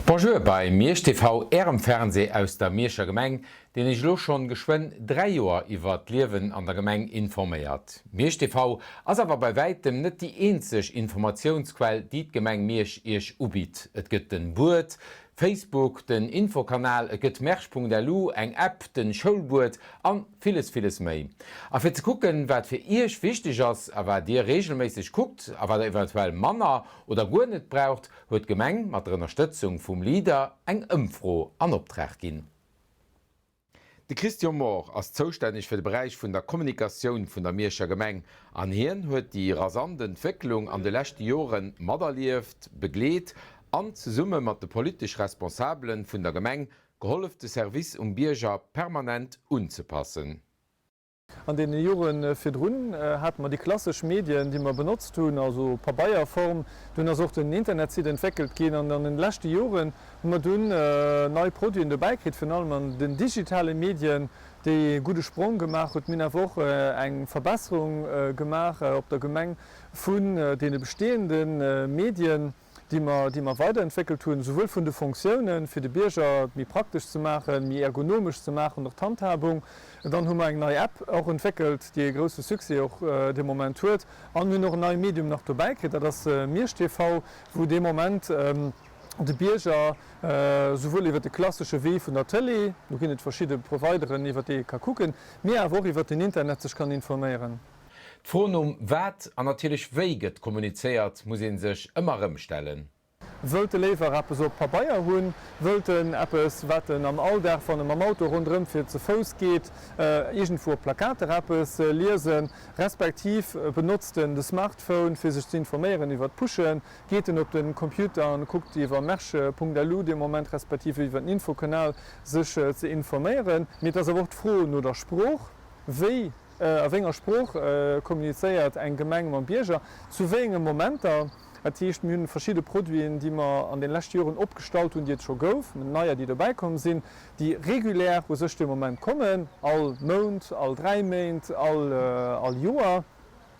Bonjour bei Miersch TV, Ärem Fernseh aus der Mierscher Gemeng, deen Iech elo schonn geschwënn 3 Joer iwwert d'Liewen an der Gemeng informéiert. Miersch TV ass awer bei wäitem net déi eenzeg Informatiounsquell, déi d'Gemeng Miersch Iech ubitt. Et gëtt den Buet, Facebook, den Infokanal, et gëtt mersch.lu, eng App, den Schoulbuet an villes villes méi. A fir ze kucken wat fir Iech wichteg ass a wat Dir regelméisseg kuckt a wat der eventuell manner oder guer net braucht, huet d'Gemeng mat der Ënnerstëtzung vum Leader eng Ëmfro an Optrag ginn. De Christian Mohr ass zoustänneg fir de Beräich vun der Kommunikatioun vun der Mierscher Gemeng an hien huet déi rasant Entwécklung an de leschte Jore materlieft, begleet an zesumme mat de politesch Responsabele vun der Gemeng gehollef de Service um Bierger permanent unzepassen. An deene Jore virdrun hate mer déi klassesch Medien, déi mer benotzt hunn, also Pabeierform. Dunn ass och den Internetsite entwéckelt ginn an an den leschte Joren hu mer dunn nei Produiten dobäi kritt, virun allem an den digitale Medien, déi ee gudde Sprong gemaach huet. Mir hunn awer och eng Verbesserung gemaach op der Gemeng vun deene bestehende Medien. déi mer, déi mer weiderentwéckelt hunn, souwuel vun de Fonctiounen, fir de Bierger et méi praktesch ze maachen, méi ergonomesch ze maachen, och d'Handhabung. Dann hu mer eng nei App och entwéckelt, déi e grousse Succès och de Moment huet. An mir hunn och en neie Medium nach dobäi kritt, dat ass Miersch TV, wou dee Moment de Bierger souwuel iwwert de klassesche Wee vun der Tëlee, do ginn et verschidde Provideren, iwwert déi ee ka kucken, mee awer och iwwert den Internet sech kann informéieren. D'Fro nom wat an natierlech wéi gëtt kommunizéiert, muss ee sech ëmmer erëm stellen. Wëllt e léiwer eppes op Pabeier hunn? Wëllt en eppes, wat en am Alldag, wann e mam Auto ronderëm fiert, ze Fouss geet, iergendwou op Plakater eppes liesen? Respektiv benotzt en de Smartphone, fir sech ze informéieren iwwer d'Pushen? Geet en op de Computer an kuckt iwwer merch.lu dee Moment, respektiv iwwer den Infokanal sech ze informéieren? Mee et ass awer och d'Fro no der Sprooch, Wéi A wéi enger Sprooch kommunizéiert eng Gemeng mam Bierger? Zu wéi enge Momenter? Dat heescht, mir hunn verschidde Produiten, déi mer an den leschte Joren opgestallt hunn, déi et scho gouf, neier, déi dobäi komm sinn, déi regulär u sech de Moment kommen, all Mount, all 3 Méint, all Joer.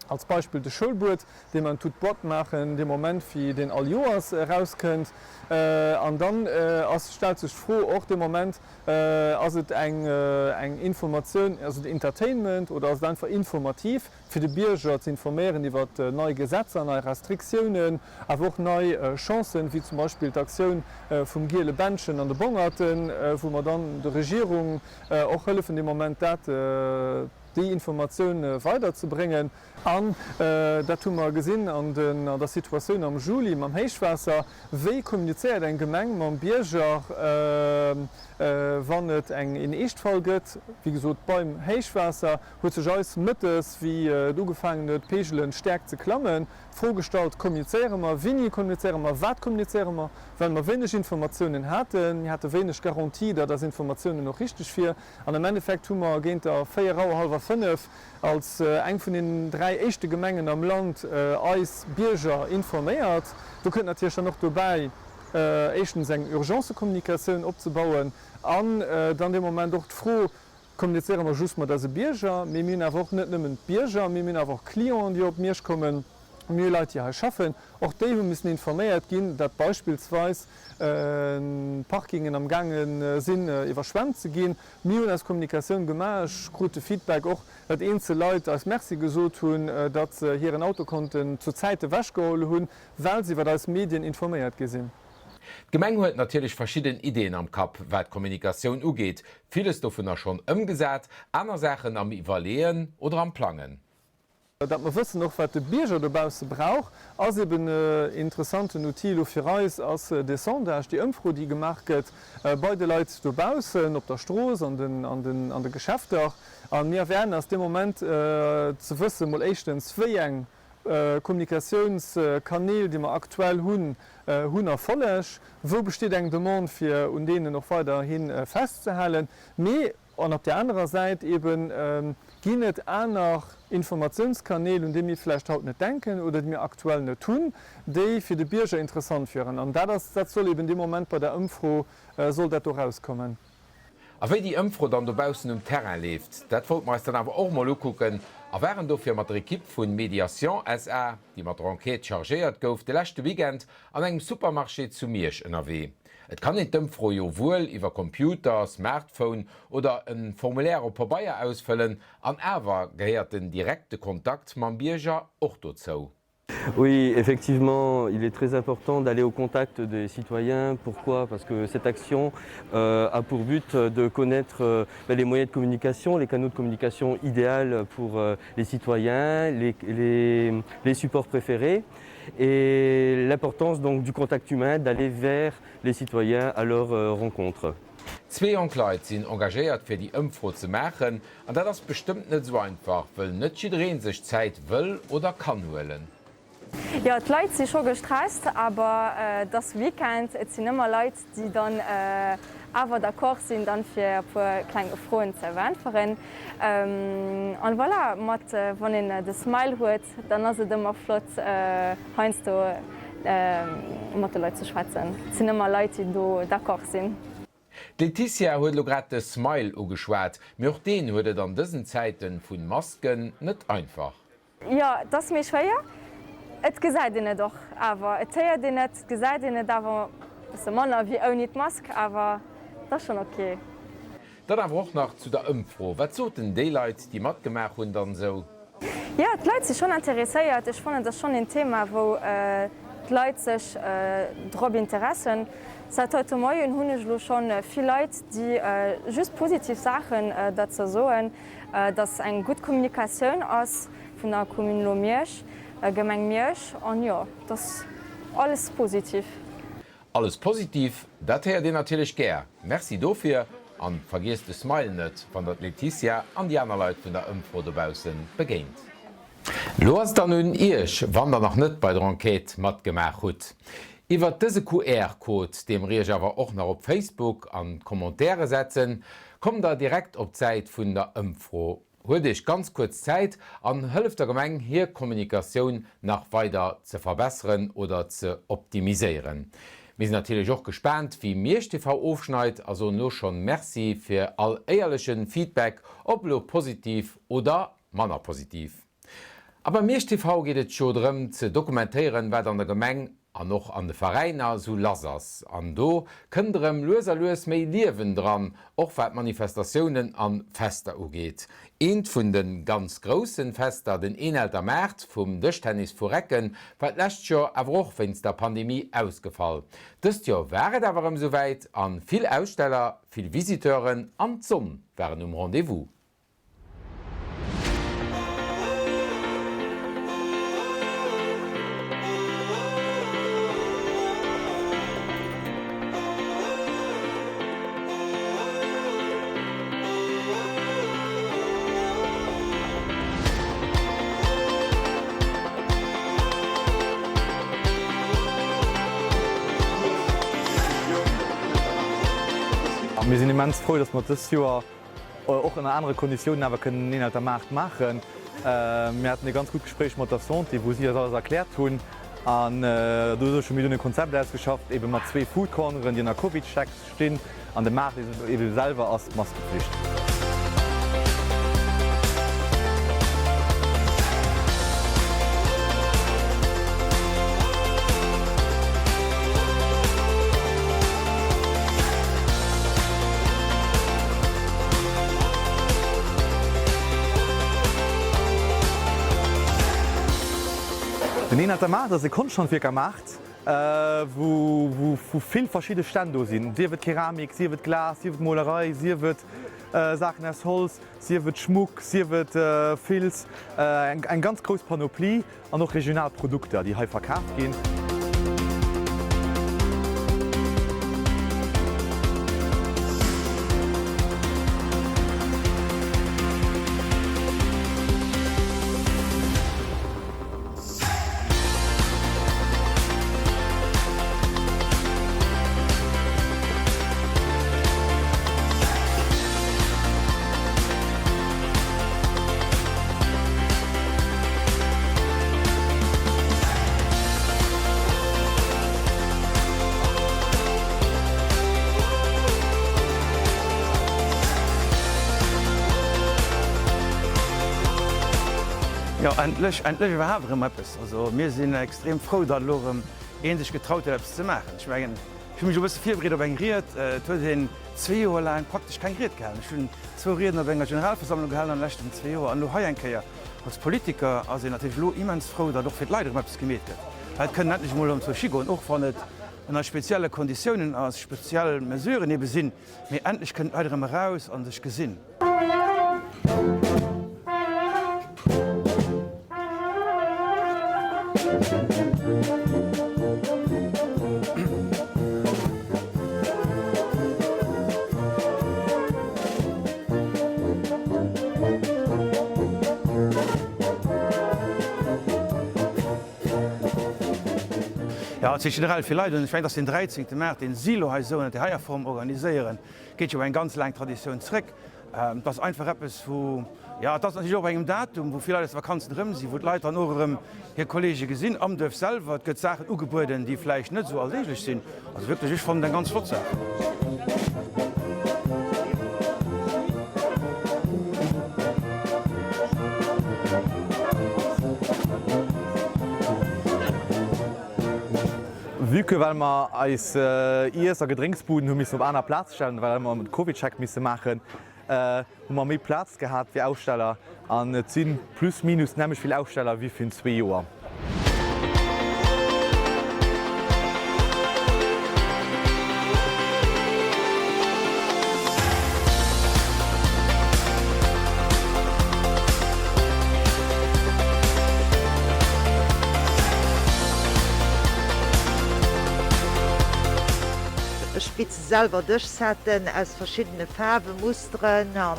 Als Beispill de Schoulbuet, dee mer en toute boîte maachen, dee Moment wéi deen all Joers erauskënnt. An dann ass, stellt sech d'Fro och dee Moment, Ass et eng eng Informatioun, ass et Entertainment oder ass et einfach informativ, fir de Bierger ze informéieren iwwer nei Gesetzer, nei Restriktiounen, awer och nei Chancen, wéi zum Beispill d'Aktioun vum giele Bändchen an de Bongerten, wou mer dann der Regierung och hëllefen dee Moment dat, déi Informatioun weiderzebréngen. An dat hu mer gesinn an der Situatioun am Juli mam Héichwaasser, Wéi kommunizéiert eng Gemeng mam Bierger, wann et een Eeschtfall gëtt? Wéi gesot, beim Héichwaasser huet sech eis mëttes, wéi et ugefaangen huet, d'Peegelen staark ze klammen, d'Fro gestallt, Kommunizéiere mer? Wéini kommunizéiere mer? Wat kommunizéiere mer? Well mer wéineg Informatiounen haten. Mir hate wéineg Garantie, datt eis Informatiounen och richteg wier. An am Endeffekt hu mer géint der 4 Auer, hallwer 5, als eng vun den 3 éischte Gemengen am Land eis Bierger informéiert. Do kënnt natierlech dann och dobäi, éischtens eng Urgencëkommunikatioun opzebauen an dann dee Moment och d'Fro, Kommunizéiere mer just mat eise Bierger? Mee mir hunn awer och net nëmmen d'Bierger, mee mir hunn awer och Clienten, déi op Miersch kommen. Mir hu Leit, déi hei schaffen. Och déi hu missen informéiert ginn, datt beispillsweis d'Parkingen am gaange sinn iwwerschwemmt ze ginn. Mir hunn eis Kommunikatioun gemaach. Ech krut de Feedback och, datt eenzel Leit eis Merci gesot hunn, datt se hiren Auto konnten zur Zäit ewechgeholl hunn, well se iwwer eis Medien informéiert gi sinn. D'Gemeng huet natierlech verschidden Ideeën am Kapp, wat d'Kommunikatioun ugeet. Villes dovunner schonn ëmgesat, aner Saachen am Iwwerleeën oder am Plangen. Datt mer wëssen och, wat de Bierger dobausse brauch, ass eben e interessanten Outil elo fir eis, ass dee Sondage, déi Ëmfro, déi gemaach gëtt bei de Leit dobaussen, op der Strooss, an den, an den, an de Geschäfter. A mir erwaarden eis dee Moment ze wëssen, mol éischtens, wéi eng Kommunikatiounskanäl, déi mer aktuell hunn, hunn Erfolleg, wou besteet eng Demande, fir un deenen och weiderhi festzehalen. Mee An op där anerer Säit eben, ginn et aner Informatiounskanäl, un déi mir vläicht haut net denken oder déi mir aktuell net hunn, déi fir de Bierger interessant wieren. An dat ass, dat soll eben dee Moment bei der Ëmfro soll dat do rauskommen. A wéi déi Ëmfro dann dobaussen um Terrain leeft, dat wollte mer eis dann awer och mol ukucken a waren dofir mat der Ekipp vun Mediation SA, déi mat der Enquête chargéiert gouf, de leschte Weekend an engem Supermarché zu Miersch ënnerwee. Et kann een d'Ëmfro jo wuel iwwer Computer, Smartphone oder e Formulaire op Pabeier ausfëllen, an awer gehéiert den direkte Kontakt mam Bierger och dozou. Oui, effectivement, il est très important d'aller au contact des citoyens. Pourquoi Parce que cette action euh, a pour but de connaître euh, les moyens de communication, les canaux de communication idéaux pour euh, les citoyens, les, les, les supports préférés et l'importance donc du contact humain d'aller vers les citoyens à leur euh, rencontre. Zwee jonk Leit sinn engagéiert fir déi Ëmfro ze maachen an dat ass bestëmmt net esou einfach, wëll net jiddereen sech Zäit wëll oder kann huelen. Jo, d'Leit si scho gestresst, awer et ass Weekend, et sinn ëmmer Leit, déi dann awer d'accord sinn dann fir e puer kleng Froen ze beäntweren. An voilà, mat wann een de Smile huet, dann ass et ëmmer flott heiansdo mat de Leit ze schwätzen. Et sinn ëmmer Leit, déi do d'accord sinn. D'Laetitia huet elo grad de Smile ugeschwat, mee och deen huet et an dësen Zäiten vun Masken net einfach. Jo, et ass méi schwéier. Et gesäit een et och awer. Et héiert een et, et gesäit een et awer e bësse manner wéi ouni d'Mask, awer et ass schonn ok. Dann awer och nach zu der Ëmfro, Wat soten déi Leit, déi matgemaach hunn, dann esou? Jo, d'Leit si schonn interesséiert. Ech fannen, et ass schonn een Thema, wou d'Leit sech drop interessen. Säit haut de Moien hunn ech elo schonn vill Leit, déi just positiv Saachen derzou soen. Dass eng gutt Kommunikatioun ass vun der Commune elo Miersch, Gemeng Miersch, an jo, dass alles positiv. Alles positiv, dat héiert een natierlech gär. Merci dofir an vergiesst de Smile net, wann der d'Laetitia an déi aner Leit vun der Ëmfro dobaussen begéint. Lo ass et dann un iech, wann der nach net bei der Enquête matgemaach hutt. Iwwert dëse QR-Code, dee mer iech awer och nach op Facebook an d'Commentairen setzen, kommt der direkt op d'Säit vun der Ëmfro. Huelt iech ganz kuerz Zäit an hëlleft der Gemeng hir Kommunikatioun nach weider ze verbesseren oder ze optimiséieren. Mir sinn natierlech och gespaant wéi Miersch TV ofschneit a soen elo schonn Merci fir all éierlechen Feedback, ob elo positiv oder manner positiv. A bei Miersch TV geet et jo drëm ze dokumentéieren, wat an der Gemeng an och an de Veräiner esou lass ass. An do kënnt erëm lues a lues méi Liewen dran, och wat Manifestatiounen an Fester ugeet. Eent vun de ganz groussen Fester, den Eenelter Maart vum Dëschtennis vu Recken, war d'lescht Joer awer och wéinst der Pandemie ausgefall. Dëst Joer war et awer erëm esouwäit an vill Aussteller, vill Visiteuren an d'Sonn waren um Rendez-vous. Mir sinn immens frou, dass mer dëst Joer och ënner anere Konditiounen awer kënnen en Eenelter Maart maachen. Mir haten e ganz gutt Gespréich mat der Santé, wou si eis alles erkläert hunn. An doduerch hu mir dunn e Konzept ausgeschafft, eebe mat zwee Foodcorneren, déi ënner Covidchecks stinn. An de Maart eebe selwer ass Maskepflicht. Den Eenerter Maart ass e Konschthandwierkermaart, wou vill verschidde Stänn do sinn, sief et Keramik, sief et Glas, sief et Molerei, sief et Saachen aus Holz, sief et Schmuck, sief et Filz, eng ganz grouss Panoplie. An och regional Produkter, déi hei verkaaft ginn. Jo, endlech, endlech iwwerhaapt erëm eppes. Also mir sinn extrem frou, datt elo erëm ee sech getraut huet eppes ze maachen. Ech mengen. Ech hu mech e bësse virbereet op eng Ried. Et huet een zwee Joer laang praktesch keng Ried gehalen. Ech hunn zwou Rieden op enger Generalversammlung gehalen an de leschten zwee Joer an elo hei eng Kéier. Als Politiker ass een natierlech elo immens frou, datt och fir d'Leit erëm eppes gemeet gëtt. D'Leit kënnen endlech emol erëm zur Schi goen, och wann et ënner spezielle Konditiounen ass, speziell Mesuren ebe sinn, mee endlech kënnen d'Leit erëm eraus a sech gesinn. Jo, et si generell vill Leit un. Ech mengen, et ass den dräizéngte Maart, deen si elo hei esou ënnert där heier Form organiséieren. Geet jo op eng ganz laang Traditioun zréck. Et ass einfach eppes, wou, jo, et ass natierlech och op engem Datum, wou vill Leit aus de Vakanzen erëm sinn, wou d'Leit dann och erëm hir Kolleege gesinn am Duerf selwer. Et gëtt Saachen ugebueden, déi vläicht net esou alldeeglech sinn. Also wierklech, ech fannen et eng ganz flott Saach. Vue que well mer eis Iess a Gedrénksbuden hu missen op aner Plaz stellen, well mer de Covidcheck misse maachen, hu mer méi Plaz gehat fir Aussteller an et si plus minus d'nämmlecht vill Aussteller wéi virun zwee Joer. Ech bitze selwer Dëschsetten aus verschiddene Faarwen, Musteren an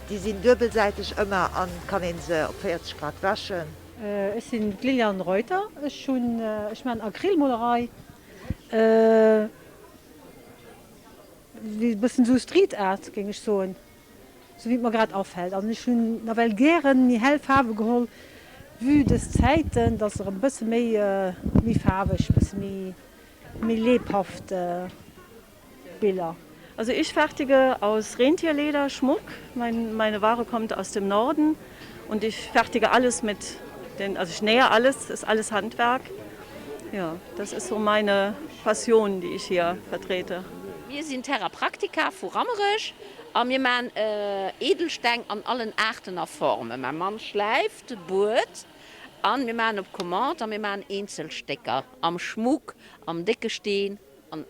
déi sinn duebelsäiteg ëmmer an kann een se op 40 Grad wäschen. Ech sinn d'Liliane Reuter, ech hunn, ech maachen Acrylmolerei, e bëssen esou Street Art géing ech soen. Sou wéi et mer grad afällt. An ech hunn nawell gären méi hell Faarwe geholl, vue des Zäiten, dass erëm bësse méi, méi faarweg, bësse méi, méi lebhaft Biller. Also ich fertige aus Rentierleder Schmuck, mein, meine Ware kommt aus dem Norden und ich fertige alles mit den, also ich nähe alles, ist alles Handwerk. Ja, das ist so meine Passion, die ich hier vertrete. Mir sinn Terra Practica vu Rammerech A mir maan Edelsteng an allen Aarten a Formen. Mäi Mann schläift, buert an mir maan op Commande a mir maan Eenzelstécker am Schmuck, am décke Steen an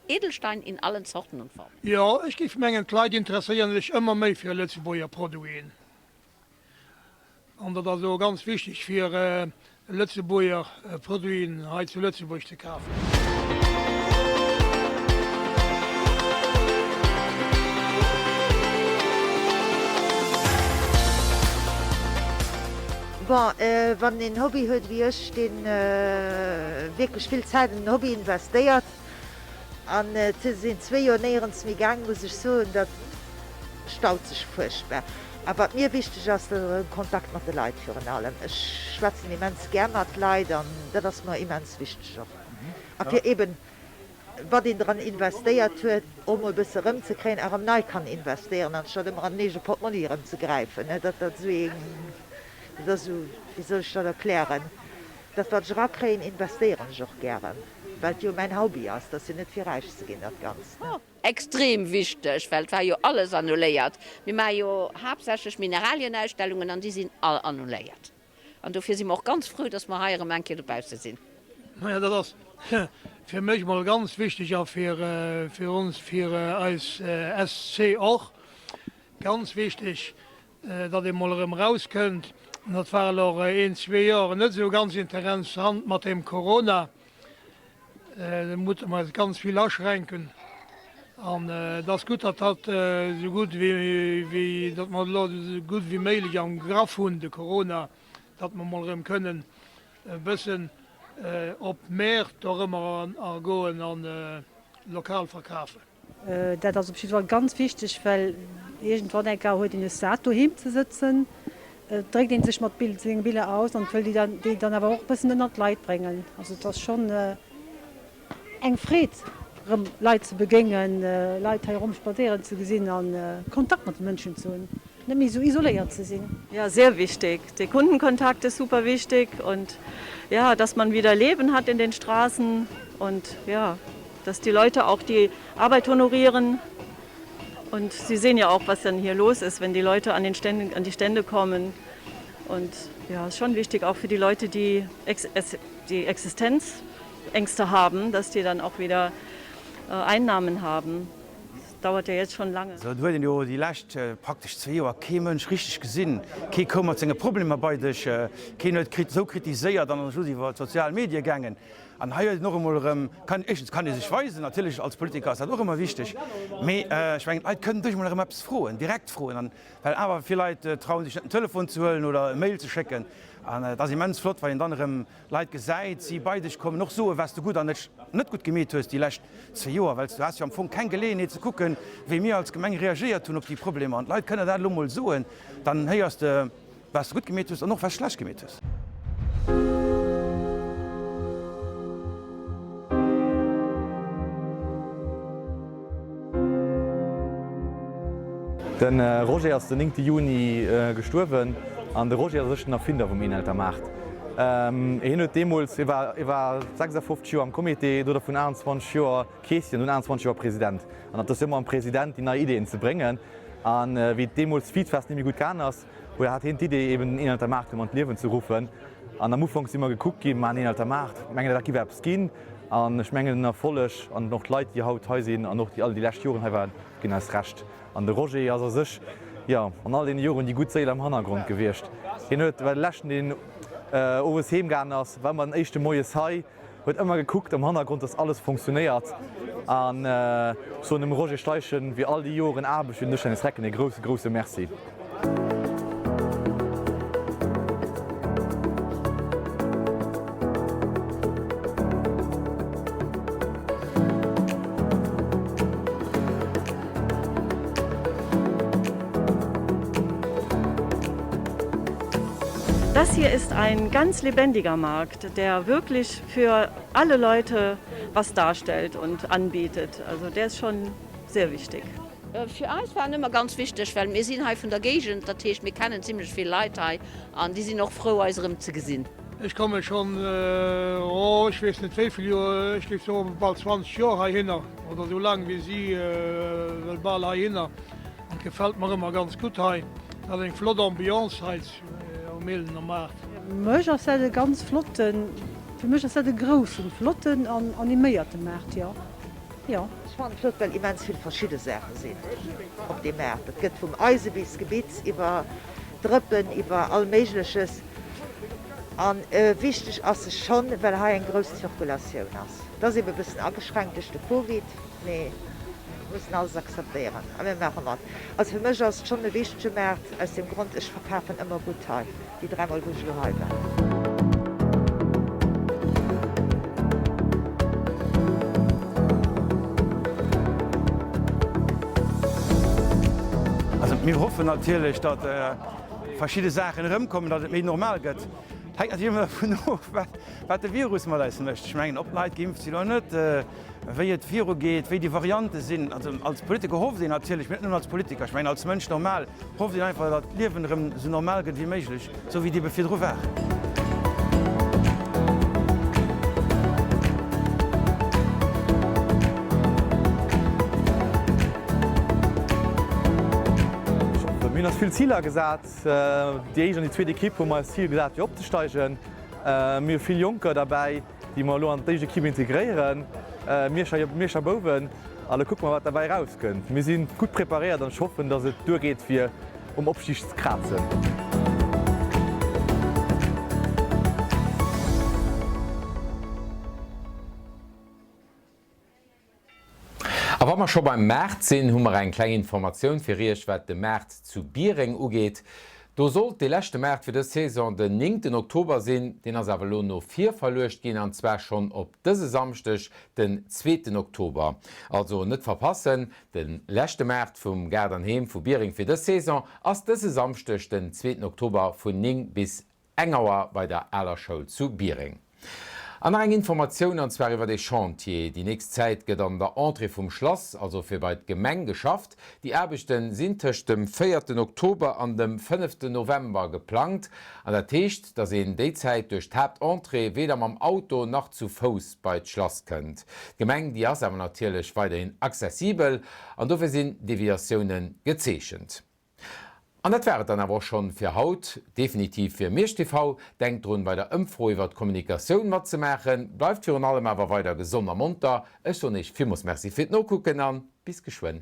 Edelstein in allen Zorten und Formen. Jo, ech géif mengen, d'Leit interesséieren sech ëmmer méi fir Lëtzebuerger Produiten. An dat ass elo ganz wichteg fir Lëtzebuerger Produiten hei zu Lëtzebuerg ze kafen. Bon, wann een Hobby huet wéi ech, deen wierklech vill Zäit an den Hobby investéiert, An et sinn zwee Joer néierens méi gaang, muss ech soen, dat staut sech fuerchtbar. A wat mir wichteg ass, dat ass de Kontakt mat de Leit virun allem. Ech schwätzen immens gär mat Leit an dat ass mer immens wichteg och. A fir eben, wat een dran investéiert huet, och emol e bësse erëmzekréien a erëm nei kann investéieren, anstatt ëmmer an den eege Portmonni erëm ze gräifen. Dat ass esou een, dat ass esou, wéi soll ech dat erklären, dat wat ech erakréien, investéieren ech och gären. Well et jo mäin Hobby ass, dat ass jo net fir räich ze ginn dat Ganzt, ne? Extrem wichteg, well et war jo alles annuléiert. Mir maache jo haaptsächlech Mineralienausstellungen an déi sinn all annuléiert. An dofir si mer och ganz frou, dass mer hei erëm eng Kéier dobausse sinn. Maja, dat ass fir mech mol ganz wichteg a fir fir ons, fir eis SC och ganz wichteg, datt ee mol erëm erauskënnt. An dat war elo och een, zwee Joer net esou ganz interessant mat deem Corona. Do mutte mer eis ganz vill aschränken. An et ass gutt, datt dat esou gutt wéi, datt mer et elo esou gutt wéi méiglech am Graff hunn, de Corona, datt mer mol erëm kënnen e bëssen op d'Mäert dorëmmer goen a lokal verkafen. Dat ass op jidde Fall ganz wichteg, well iergendwann eng Kéier huet een es sat doheem ze sëtzen, et dréckt ee sech mat senge Biller aus an wëll déi dann awer och e bëssen ënnert d'Leit bréngen. Also et ass schonn eng Freed erëm Leit ze begéngen, Leit hei erëm spadséieren ze gesinn a Kontakt mat de Mënschen ze hunn, net méi esou isoléiert ze sinn. Ja, sehr wichtig. Der Kundenkontakt ist super wichtig und ja, dass man wieder Leben hat in den Straßen und ja. Dass die Leute auch die Arbeit honorieren und sie sehen ja auch, was dann hier los ist, wenn die Leute an den Ständen, an die Stände kommen. Und ja, ist schon wichtig auch für die Leute, die, Ex die Existenzängste haben, dass die dann auch wieder äh, Einnahmen haben. Das dauert ja jetzt schon lange. Sou, et huet een jo déi lescht praktesch zwee Joer kee Mënsch richteg gesinn, kee koum mat senge Problemer bei dech, keen huet esou kritiséiert an ass just iwwer d'sozial Medie gaangen. An hei huet een och emol erëm, kann, éischtens kann ee sech weisen, natierlech als Politiker ass dat och ëmmer wichteg, mee ech mengen d'Leit kënnen dech emol erëm eppes froen, direkt froen, an well awer vill Leit trauen sech net en Telefon ze huelen oder e Mail ze schécken. An et ass immens flott, wann een dann erëm Leit gesäit, si bei dech kommen, och soen, wat s de gutt an net net gutt gemeet hues déi lescht zwee Joer, well s du has jo am Fong keng Geleeënheet ze kucken, wéi mir als Gemeng reagéiert hunn op déi Problemer. An d'Leit kënnen dat elo mol soen, dann héiers de, wat s de gutt gemeet hues an och wat s schlecht gemeet hues. De Roger ass den 9 Juni gestuerwen an de Roger ass u sech den Erfinder vum Eenelter Maart. Hien huet deemools, hie war hie war 56 Joer am Comité, do dervun 28 Joer Keessier an dunn 28 Joer President. An dat ass jo ëmmer am President déi nei Ideeën ze bréngen. An wéi deemools d'Viizfest net méi gutt gaang ass, huet hat hien d'Idee eben den Eenelter Maart erëm an d'Liewen ze ruffen. An am Ufank si mer gekuckt ginn, ma en Eenelter Maart, mengen dat giff eppes ginn? An ech mengen den Erfolleg an och d'Leit déi haut hei sinn an och déi all déi lescht Joren hei waren, ginn eis Recht. An de Roger ass a sech, jo, an all deene Joren déi gutt Séil am Hannergrond gewiescht. Hien huet, war de leschten deen owes heem gaangen ass, war ëmmer den éischte moies hei, huet ëmmer gekuckt am Hannergrond, dass alles fonctionnéiert. An ech soen dem Roger Steichen fir all déi Joren Aarbecht fir den Dëschtennis Recken e grousse, grousse Merci. Das hier ist ein ganz lebendiger Markt, der wirklich für alle Leute was darstellt und anbietet. Also der ist schon sehr wichtig. Fir eis war en ëmmer ganz wichteg, well mir sinn hei vun der Géigend, dat heescht mir kennen zimlech vill Leit hei an déi sinn och frou eis erëm ze gesinn. Ech komme schonn, oh ech weess net wéi vill Joer, ech géif soen bal 20 Joer heihinner oder esou laang wéi si wëll bal heihinner an et gefält mer ëmmer ganz gutt hei. Et ass eng flott Ambiance hei um Ehlener Maart. Fir mech ass dat e ganz flotten, fir mech ass dat e groussen, flotten an animéierte Maart, jo, jo. Ech fannen et flott, well immens vill verschidde Saache sinn op deem Maart. Et gëtt vum Eise bis Gebitz, iwwer Drëppen, iwwer all Méigleches. A wichteg ass e schonn, well hei eng grouss Zirkulatioun ass. Et ass ebe bëssen ageschränkt duerch de Covid, mee mir mussen alles akzeptéieren a mir maache mat. Also fir mech ass et schonn e wichtege Maart, aus deem Grond, ech verkafen ëmmer gutt hei. Déi dräimol wou ech elo hei war. Also mir hoffen natierlech, datt verschidde Saachen erëmkommen, datt et méi normal gëtt. Hänkt natierlech ëmmer dervun of, wat de Virus mat eis mécht. Ech mengen, ob d'Leit geimpft sinn oder net, wéi et virugeet, wéi déi Variante sinn. Also als Politiker hofft een natierlech, mee net nëmmen als Politiker, ech mengen als Mënsch normal hofft een einfach, datt d'Liewen erëm esou normal gëtt wéi méiglech, esou wéi et ebe virdru war. Mir hunn eis vill Ziler gesat. Déi éischt an déi zweet Ekipp hu mer eis Zil gesat fir opzesteigen. Mir hu vill Jonker derbäi. déi mer elo an d'éischt Ekipp integréieren, Mierscher, Mierscher Bouwen, a lo kucke mer wat derbäi erauskënnt. Mir si gutt preparéiert an ech hoffen, datt et duergeet fir um Opstig ze krazen. A wa mer scho beim Maart sinn, hu mer eng kleng Informatioun fir Iech, wat de Maart zu Biereng ugeet. Do sollt dee leschte Maart fir dës Saison den néngten Oktober sinn, deen ass awer elo no vir verluecht ginn, an zwar schonn op dëse Samschdeg, den zweeten Oktober. Also net verpassen, de leschte Maart vum Gaart an Heem vu Biereng fir dës Saison ass dëse Samschdeg, den zweeten Oktober vun 9 bis Eng Auer bei der aler Schoul zu Biereng. An nach eng Informatioun, an zwar iwwert ee Chantier. Déi nächst Zäit gëtt an der Entrée vum Schlass, also fir bei d'Gemeng, geschafft. Déi Aarbechte sinn tëscht dem véierten Oktober an dem fënneften November geplangt. An dat heescht, datt een déi Zäit duerch d'Haaptentrée weder mam Auto nach zu Fouss bei d'Schlass kënnt. D'Gemeng, déi ass awer natierlech weiderhin accessibel an dofir sinn Deviatioune gezeechent. An dat war et dann awer och schonn fir haut, definitiv fir Miersch TV. Denkt drun bei der Ëmfro iwwert d'Kommunikatioun matzemaachen. Bleift virun allem awer weider gesond a monter. Ech soen iech villmools Merci fir d'Nokucken an bis geschwënn.